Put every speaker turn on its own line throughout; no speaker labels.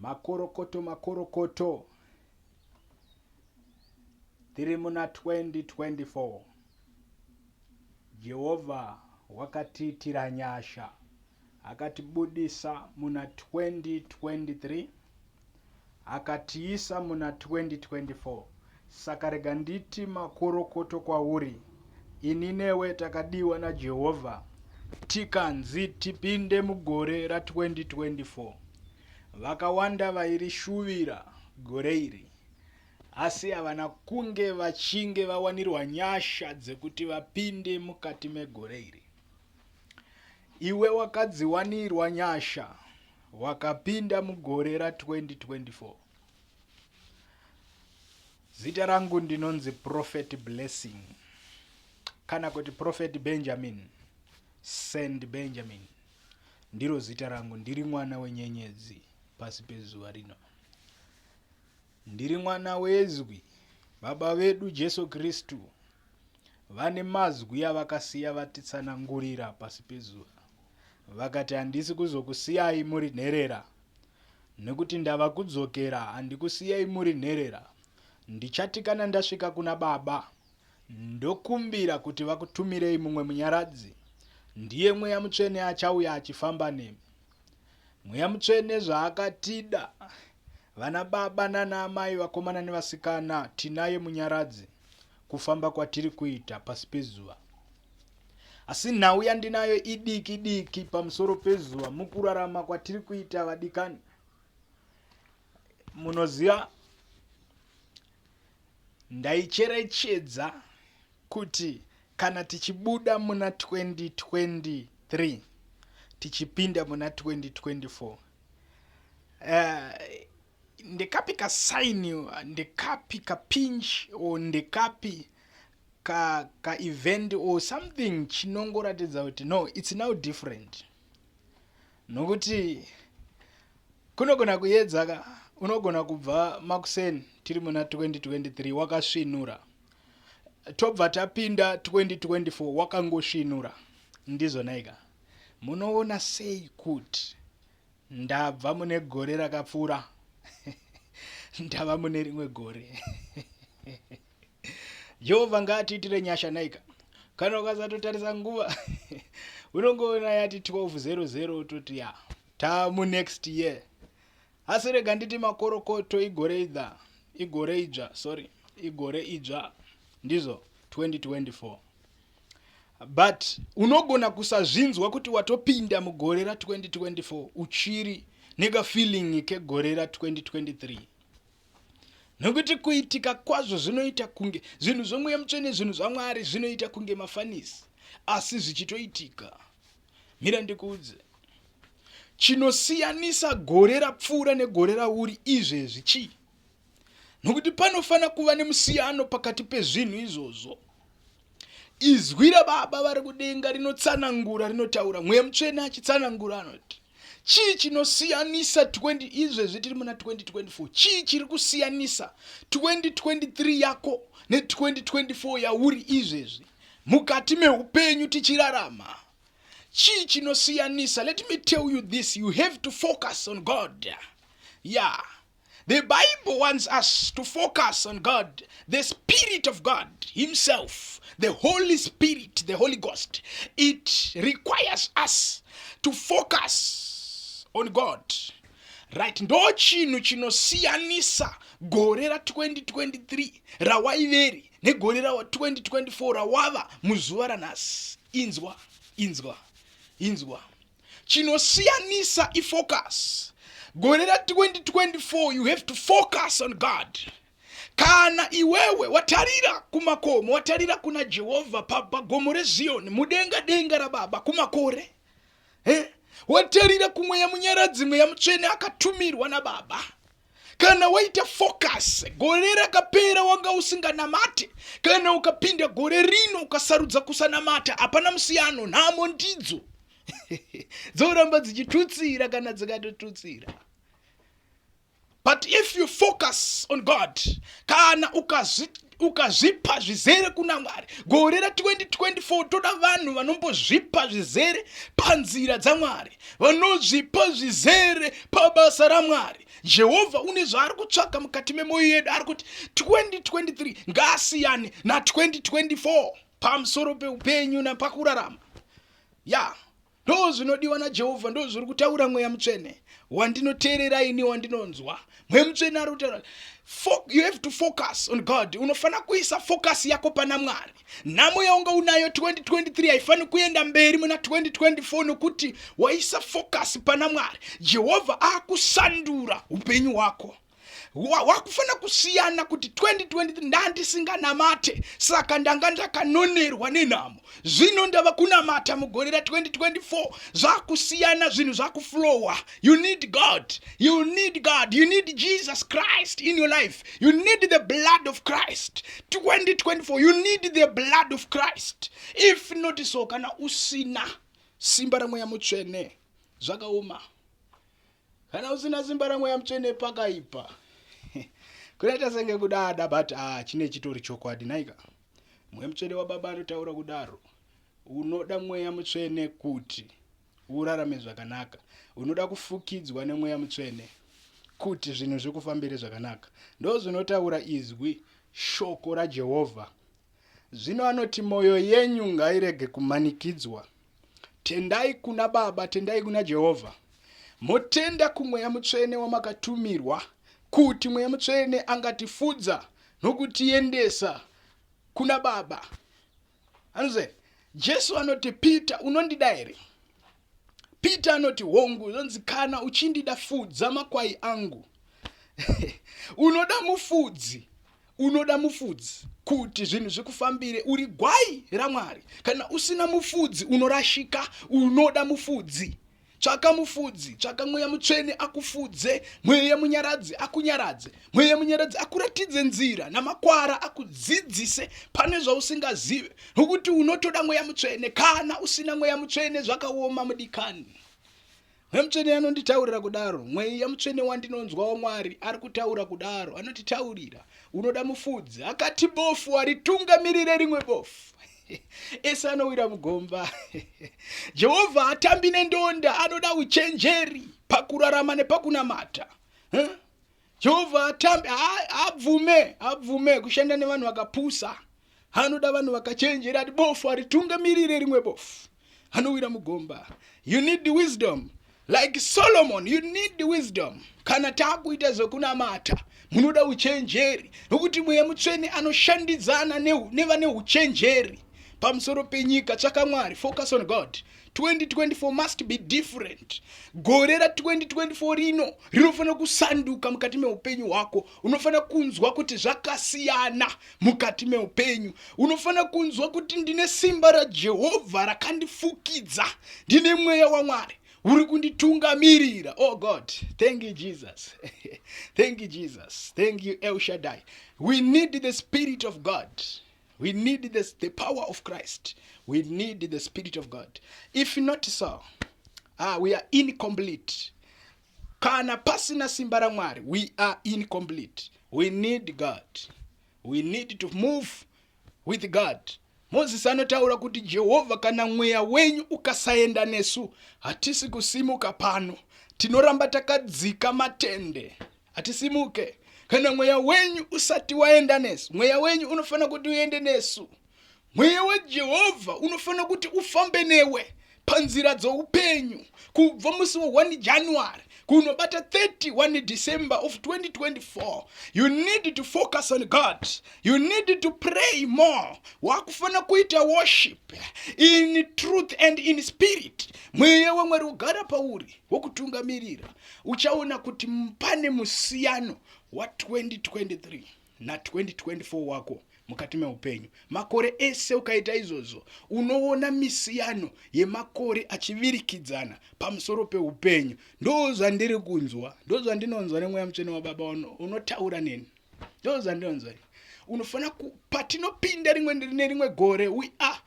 Makorokoto makorokoto. Tiri muna 2024. Jehovha wakatiitira nyasha akatibudisa muna 2023 akatiisa muna 2024. Saka rega nditi makorokoto kwauri. Ini newe takadiwa naJehovha tikanzi tipinde mugore ra 2024. Vakawanda vairishuvira gore iri asi havana kunge vachinge vawanirwa nyasha dzekuti vapinde mukati megore iri. Iwe wakadziwanirwa nyasha wakapinda mugore ra 2024. Zita rangu ndinonzi Prophet Blessing kana kuti Prophet Benjamin Sand Benjamin ndiro zita rangu. Ndiri mwana wenyenyedzi pasi pezuva rino. Ndiri mwana wezwi. Baba vedu Jesu Kristu vane mazwi avakasiya vatitsanangurira pasi pezuva. Vakati handisi kuzokusiyai muri nherera nekuti ndava kudzokera handikusiyai muri nherera. Ndichati kana ndasvika kuna baba ndokumbira kuti vakutumirei mumwe munyaradzi ndiye mweya mutsvene achauya achifamba nemi. Mweya mutsvene zvaakatida vana baba nana amai vakomana nevasikana tinaye munyaradzi kufamba kwatiri kuita pasi pezuva. Asi nhau yandinayo idiki diki pamusoro pezuva mukurarama kwatiri kuita vadikani. Munoziva ndaicherechedza kuti kana tichibuda muna 2023 tichipinda muna 2024 eh, ndekapi kasaini ndekapi kapinch or ndekapi ka ka event or something chinongoratidza kuti no it's now different nokuti kunogona kuyedza ka unogona kubva makuseni tiri muna 2023 wakasvinura tobva tapinda 2024 wakangosvinura ndizvo naika munoona sei kuti Ndabva mune gore rakapfuura ndava mune rimwe gore. Jehovha ngaatiitire nyasha naika. Kana ukasatotarisa nguva unongoona yati 12:00 utoti ya tamu next year. Asi rega nditi makorokoto igore idza, igore idzva, sorry, igore idzva ndizvo 2024. But unogona kusazvinzwa kuti watopinda mugore ra 2024 uchiri nekafeeling kegore ra 2023 nokuti kuitika kwazvo zvinoita kunge zvinhu zvomweya mutsvene zvinhu zvamwari zvinoita kunge mafanisi asi zvichitoitika mira ndikuudze chinosiyanisa gore rapfuura negore rauri izvezvi chii nokuti panofanira kuva nemusiyano pakati pezvinhu izvozvo izwi rababa vari kudenga rinotsanangura rinotaura mweya mutsvene achitsanangura anoti chii chinosiyanisa 20 izvezvi tiri muna 2024 chii chiri kusiyanisa 2023 yako ne2024 yauri izvezvi mukati meupenyu tichirarama chii chinosiyanisa let me tell you this you have to focus on god yeah The Bible wants us to focus on God, the Spirit of God Himself, the Holy Spirit, the Holy Ghost. It requires us to focus on God. Right, ndo chinhu chinosiyanisa gore ra 2023 rawaiveri negore ra 2024 rawava muzuva ranhasi. Inzwa, inzwa, inzwa. Chinosiyanisa ifocus. Gore ra 2024 you have to focus on God. Kana iwewe watarira kumakomo, watarira kuna Jehovha pagomo reZiyoni, mudenga denga rababa kumakore. Eh? Watarira kumweya munyaradzi, mweya mutsvene akatumirwa nababa. Kana waita focus, gore rakapera wanga usinganamate, kana ukapinda gore rino ukasarudza kusanamata, hapana musiyano, nhamo ndidzo dzoramba dzichitutsira kana dzikatotutsira. But if you focus on God, kana Ukazvipa zvizere kuna Mwari. Gore ra2024 toda vanhu vanombozvipa zvizere panzira dzaMwari, vanozvipa zvizere pabasa raMwari. Jehovha une zvaari kutsvaka mukati memwoyo yedu. Ari kuti 2023 ngaasiyane na2024 pamusoro peupenyu napakurarama. Ya yeah. Ndo zvinodiwa naJehovha, ndo zviri kutaura Mweya Mutsvene wandinoteerera ini, wandinonzwa. Mweya Mutsvene ari kutaura, you have to focus on God. Unofanira kuisa focus yako pana Mwari. Nhamo yaunga unayo 2023 haifaniri kuenda mberi muna 2024 nokuti waisa focus pana Mwari. Jehovha akusandura upenyu hwako. Wakufanira kusiyana kuti 2023 ndandisinganamate, saka ndanga ndakanonerwa nenhamo. Zvino ndava kunamata mugore ra2024, zvakusiyana, zvinhu zvakuflowa. You need God, you need God, you need Jesus Christ in your life. You need the blood of Christ. 2024 you need the blood of Christ. If not so, kana usina simba raMweya Mutsvene, zvakaoma. Kana usina simba raMweya Mutsvene, pakaipa. Kunoita senge kudada, but ah, chine chitori chokwadi naika. Mweya Mutsvene waBaba anotaura kudaro. Unoda Mweya Mutsvene kuti urarame zvakanaka. Unoda kufukidzwa neMweya Mutsvene kuti zvinhu zvikufambire zvakanaka. Ndo zvinotaura izwi, shoko raJehovha. Zvino anoti, mwoyo yenyu ngairege kumanikidzwa. Tendai kuna Baba, tendai kuna Jehovha. Motenda kuMweya Mutsvene wamakatumirwa, kuti Mweya Mutsvene angatifudza nokutiendesa kuna Baba. Anozve Jesu anoti, Peter, unondida here? Peter anoti, hongu. Zvonzi, kana uchindida, fudza makwai angu. Unoda mufudzi, unoda mufudzi kuti zvinhu zvikufambire. Uri gwai raMwari. Kana usina mufudzi unorashika. Unoda mufudzi. Tsvaka mufudzi, tsvaka Mweya Mutsvene akufudze, Mweya Munyaradzi akunyaradze, Mweya Munyaradzi akuratidze nzira namakwara, akudzidzise pane zvausingazive, nokuti unotoda Mweya Mutsvene. Kana usina Mweya Mutsvene zvakaoma, mudikani. Mweya Mutsvene anonditaurira kudaro. Mweya Mutsvene wandinonzwa waMwari ari kutaura kudaro, anotitaurira. Unoda mufudzi. Akati bofu haritungamirire rimwe bofu, ese anowira mugomba. Jehovha hatambi nendonda, anoda uchenjeri pakurarama nepakunamata. Huh? Jehovha hatambi, abvume abvume kushanda nevanhu vakapusa. Anoda vanhu vakachenjera. Ati bofu haritungamirire rimwe bofu, anowira mugomba. You need wisdom like Solomon. You need wisdom. Kana taakuita zvekunamata, munoda uchenjeri, nokuti Mweya Mutsvene anoshandidzana nevane uchenjeri pamusoro penyika. Tsvaka Mwari, focus on God. 2024 must be different. Gore ra2024 rino rinofanira kusanduka mukati meupenyu hwako. Unofanira kunzwa kuti zvakasiyana mukati meupenyu. Unofanira kunzwa kuti ndine simba raJehovha rakandifukidza, ndine Mweya waMwari uri kunditungamirira. Oh God, thank you Jesus, thank you Jesus, thank you El Shaddai. We need the Spirit of God. We need the power of Christ. We need the Spirit of God. If not so, we are incomplete. Kana pasina simba raMwari, we are incomplete. We need God. We need to move with God. Mozisi anotaura kuti, Jehovha, kana Mweya wenyu ukasaenda nesu, hatisi kusimuka pano. Tinoramba takadzika matende, hatisimuke kana Mweya wenyu usati waenda nesu. Mweya wenyu unofanira kuti uende nesu. Mweya waJehovha unofanira kuti ufambe newe panzira dzoupenyu kubva musi wa1 January kunobata 31 December of 2024. You need to focus on God. You need to pray more. Wakufanira kuita worship in truth and in spirit. Mweya waMwari ugara pauri wokutungamirira. Uchaona kuti pane musiyano wa2023 na2024 wako mukati meupenyu. Makore ese ukaita izvozvo, unoona misiyano yemakore achivirikidzana pamusoro peupenyu. Ndo zvandiri kunzwa, ndo zvandinonzwa neMweya Mutsvene waBaba unotaura neni. Ndo zvandinonzwa. Unofanira, patinopinda rimwe nerimwe gore, we are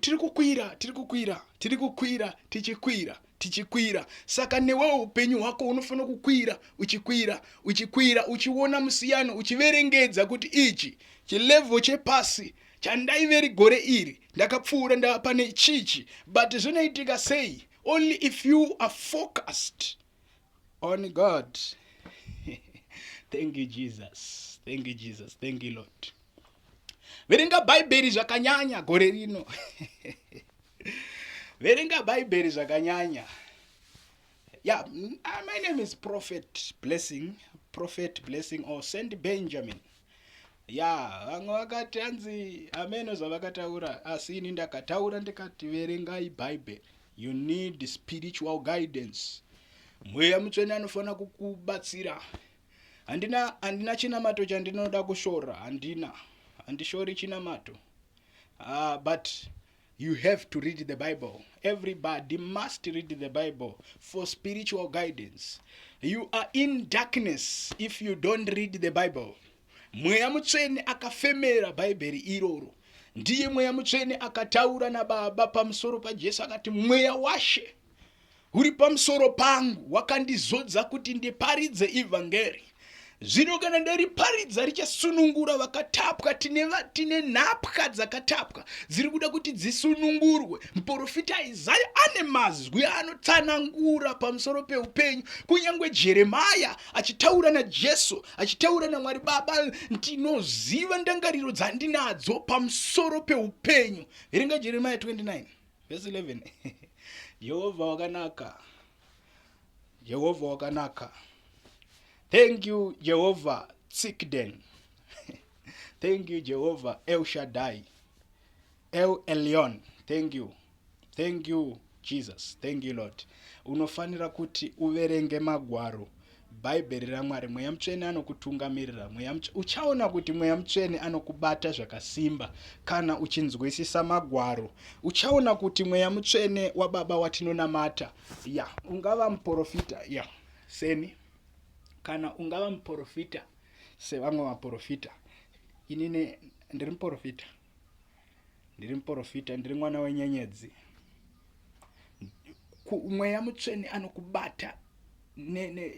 Tiri kukwira, tiri kukwira, tiri kukwira, tichikwira, tichikwira. Saka newewo upenyu hwako hunofanira kukwira, uchikwira, uchikwira, uchiona musiyano, uchiverengedza kuti ichi chilevel chepasi chandaiveri gore iri ndakapfuura ndava pane chichi. But zvinoitika sei? Only if you are focused on God. Thank you, Jesus. Thank you, Jesus. Thank you, Lord. Verenga Bhaibheri zvakanyanya gore rino. Verenga Bhaibheri zvakanyanya. Yeah, my name is Prophet Blessing, Prophet Blessing or Saint Benjamin. Ya, vamwe vakati hanzi ameno zvavakataura, asi ini ndakataura ndikati verengai Bhaibheri. You need spiritual guidance. Mweya Mutsvene anofanira kukubatsira. Handina chinamato chandinoda kushora, handina. Handishori chinamato. But you have to read the Bible. Everybody must read the Bible for spiritual guidance. You are in darkness if you don't read the Bible. Mweya Mutsvene akafemera Bhaibheri iroro. Ndiye Mweya Mutsvene akataura naBaba pamusoro paJesu akati, Mweya waShe uri pamusoro pangu, wakandizodza kuti ndiparidze ivhangeri. Zvino kana ndariparidza richasunungura vakatapwa. Tine nhapwa dzakatapwa dziri kuda kuti dzisunungurwe. Muprofita Isaya ane mazwi anotsanangura pamusoro peupenyu. Kunyange Jeremaya achitaura naJesu, achitaura naMwari Baba, ndinoziva ndangariro dzandinadzo pamusoro peupenyu. Verenga Jeremaya 29 verse 11. Jehovha wakanaka, Jehovha wakanaka. Thank you, Jehovah Tsikden. Thank you, Jehovah El Shaddai, El Elyon. Thank you. Thank you, Jesus. Thank you, Lord. Unofanira kuti uverenge magwaro, Bhaibheri raMwari. Mweya Mutsvene anokutungamirira. Mweya uchaona kuti Mweya Mutsvene anokubata zvakasimba kana uchinzwisisa magwaro. Uchaona kuti Mweya Mutsvene waBaba watinonamata, ya, ungava muprofita, ya, seni, kana ungava muprofita sevamwe vaprofita. Inini ndiri muprofita, ndiri muprofita, ndiri mwana wenyenyedzi. Mweya Mutsvene anokubata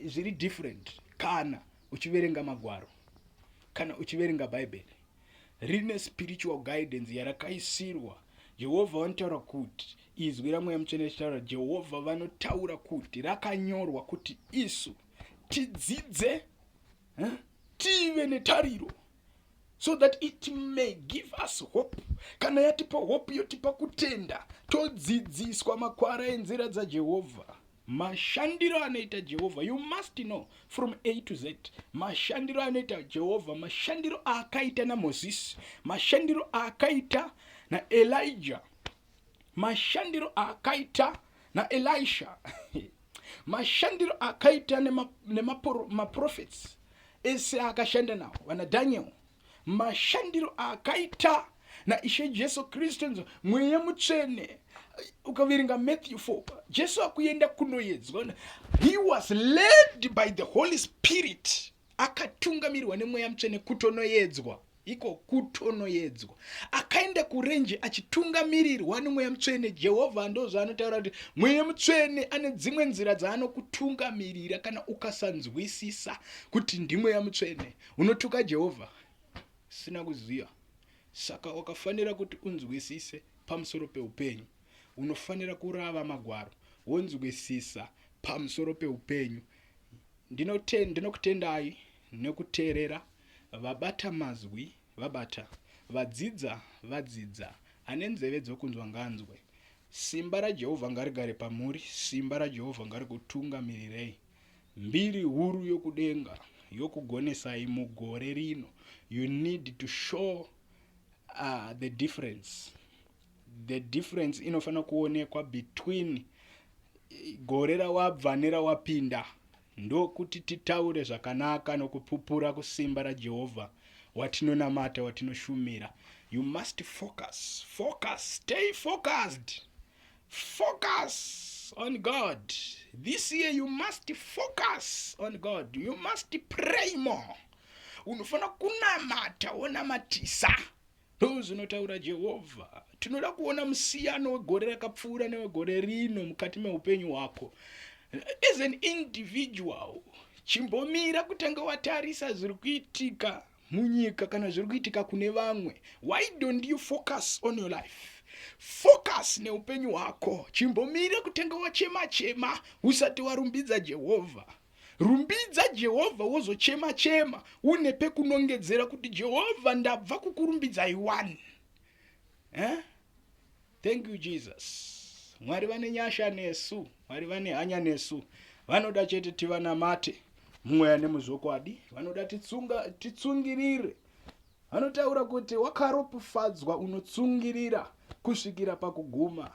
zviri different kana uchiverenga magwaro, kana uchiverenga Bhaibheri rine spiritual guidance yarakaisirwa. Jehovha vanotaura kuti izwi raMweya Mutsvene richitaura, Jehovha vanotaura kuti rakanyorwa kuti isu tidzidze, tive netariro, so that it may give us hope. Kana yatipa hope, yotipa kutenda, todzidziswa makwara enzira dzaJehovha, mashandiro anoita Jehovha. You must know from A to Z mashandiro anoita Jehovha, mashandiro aakaita naMozisi, mashandiro aakaita naElijah, mashandiro aakaita naElisha, mashandiro aakaita nemaprophets ese aakashanda nawo, vana Daniel, mashandiro aakaita naIshe Jesu Kristu. Mweya Mutsvene, ukaverenga Matthew 4, Jesu akuenda kunoyedzwa, he was led by the Holy Spirit. Akatungamirwa neMweya Mutsvene kutonoyedzwa iko, kutonoyedzwa. Akaenda kurenje achitungamirirwa neMweya Mutsvene. Jehovha ndo zvaanotaura kuti Mweya Mutsvene ane dzimwe nzira dzaanokutungamirira. Kana ukasanzwisisa kuti ndiMweya Mutsvene, unotuka Jehovha sina kuziva. Saka wakafanira kuti unzwisise pamusoro peupenyu, unofanira kurava magwaro wonzwisisa pamusoro peupenyu. Ndinokutendai nekuteerera. Vabata mazwi vabata, vadzidza vadzidza. Ane nzeve dzokunzwa nganzwe. Simba raJehovha ngarigare pamuri, simba raJehovha ngarikutungamirirei. Mbiri huru yokudenga yokugonesai mugore rino. You need to show the difference. The difference inofanira kuonekwa between gore rawabva nerawapinda, ndokuti titaure zvakanaka nokupupura kusimba raJehovha watinonamata, watinoshumira. You must focus, focus, stay focused. Focus on God. This year you must focus on God. You must pray more. Unofanira kunamata, wonamatisa. Ndozvinotaura Jehovha. Tinoda kuona musiyano wegore rakapfuura newegore rino mukati meupenyu hwako. As an individual, chimbomira kutanga watarisa zviri kuitika munyika kana zviri kuitika kune vamwe. Why don't you focus on your life? Focus neupenyu hwako. Chimbomira kutanga wachema chema usati warumbidza Jehovha. Rumbidza Jehovha wozochema chema une pekunongedzera kuti Jehovha ndabva kukurumbidzai wani. Eh? Thank you Jesus. Mwari vane nyasha nesu, Mwari vane hanya nesu. Vanoda chete tivanamate mumweya nemuzvokwadi. Vanoda titsunga titsungirire. Vanotaura kuti wakaropafadzwa unotsungirira kusvikira pakuguma.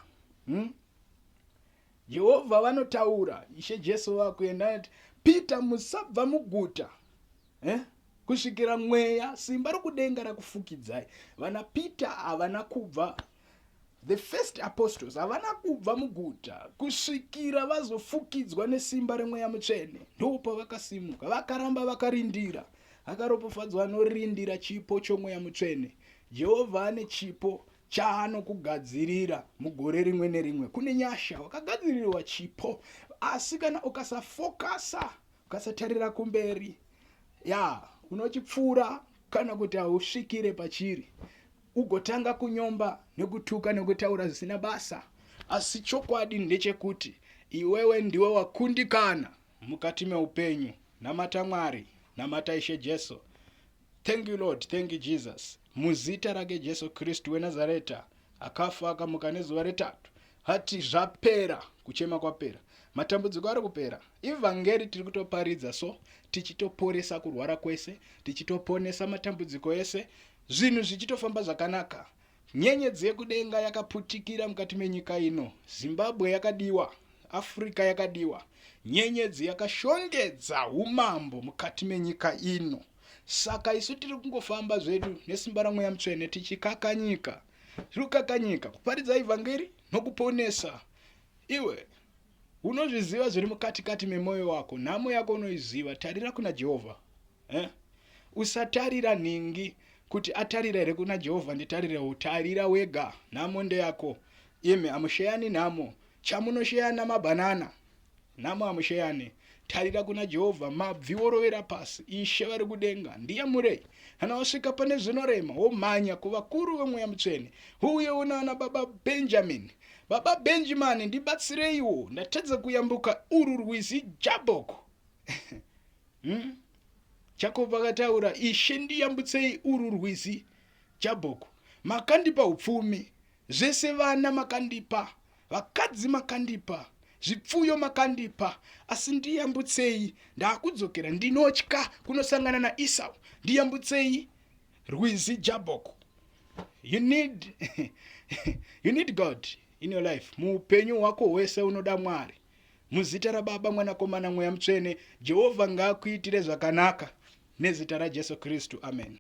Hmm? Jehovha vanotaura, Ishe Jesu vakuenda anoti, Peter musabva muguta eh? kusvikira mweya simba rokudenga rakufukidzai. Vana Peter havana kubva the first apostles havana kubva muguta kusvikira vazofukidzwa nesimba remweya mutsvene ndopavakasimuka vakaramba vakarindira akaropafadzwa anorindira chipo chomweya mutsvene jehovha ane chipo chaanokugadzirira mugore rimwe nerimwe. Kune nyasha, wakagadzirirwa chipo, asi kana ukasafokasa, ukasatarira kumberi, ya unochipfuura kana kuti hausvikire pachiri, ugotanga kunyomba nekutuka nekutaura zvisina basa. Asi chokwadi ndechekuti iwewe ndiwe wakundikana mukati meupenyu. Namata Mwari, namata Ishe Jesu. Thank you Lord, thank you Jesus. Muzita rake Jesu Kristu weNazareta akafa akamuka nezuva retatu. Hati zvapera, kuchema kwapera. Matambudziko ari kupera. Ivhangeri tiri kutoparidza so tichitoporesa kurwara kwese, tichitoponesa matambudziko ese, zvinhu zvichitofamba zvakanaka. Nyenyedzi yekudenga yakaputikira mukati menyika ino. Zimbabwe yakadiwa, Africa yakadiwa. Nyenyedzi yakashongedza umambo mukati menyika ino. Saka isu tiri kungofamba zvedu nesimba raMweya Mutsvene tichikaka nyika. Tiri kukaka nyika, kuparidza ivhangeri nokuponesa. Iwe unozviziva zviri mukati kati memwoyo wako, nhamo yako unoiziva. Tarira kuna Jehovha. Eh? Usatarira nhingi kuti atarira here kuna Jehovha nditarirewo. Tarira wega, nhamo ndeyako. Imi hamusheyani nhamo, chamunosheyana mabhanana. Nhamo hamusheyani. Tarira kuna Jehovha, mabvi worovera pasi. Ishe vari kudenga, ndiyamurei. Kana wasvika pane zvinorema, womhanya kuvakuru vemweya mutsvene. Uye unaana baba Benjamin. Baba Benjamin, ndibatsireiwo, ndatadza kuyambuka urwu rwizi Jabok. Hmm? Jakobho akataura, Ishe ndiyambutsei urwu rwizi Jabhoko. Makandipa upfumi, zvese vana makandipa, vakadzi makandipa, zvipfuyo makandipa, asi ndiyambutsei, ndakudzokera, ndinotya kunosangana naEsau. Ndiyambutsei rwizi Jabhoko. You need, you need God in your life. Muupenyu hwako hwese unoda Mwari. Muzita raBaba, Mwanakomana, Mweya Mutsvene, Jehovha ngaakuitire zvakanaka. Nezita raJesu Kristu. Amen.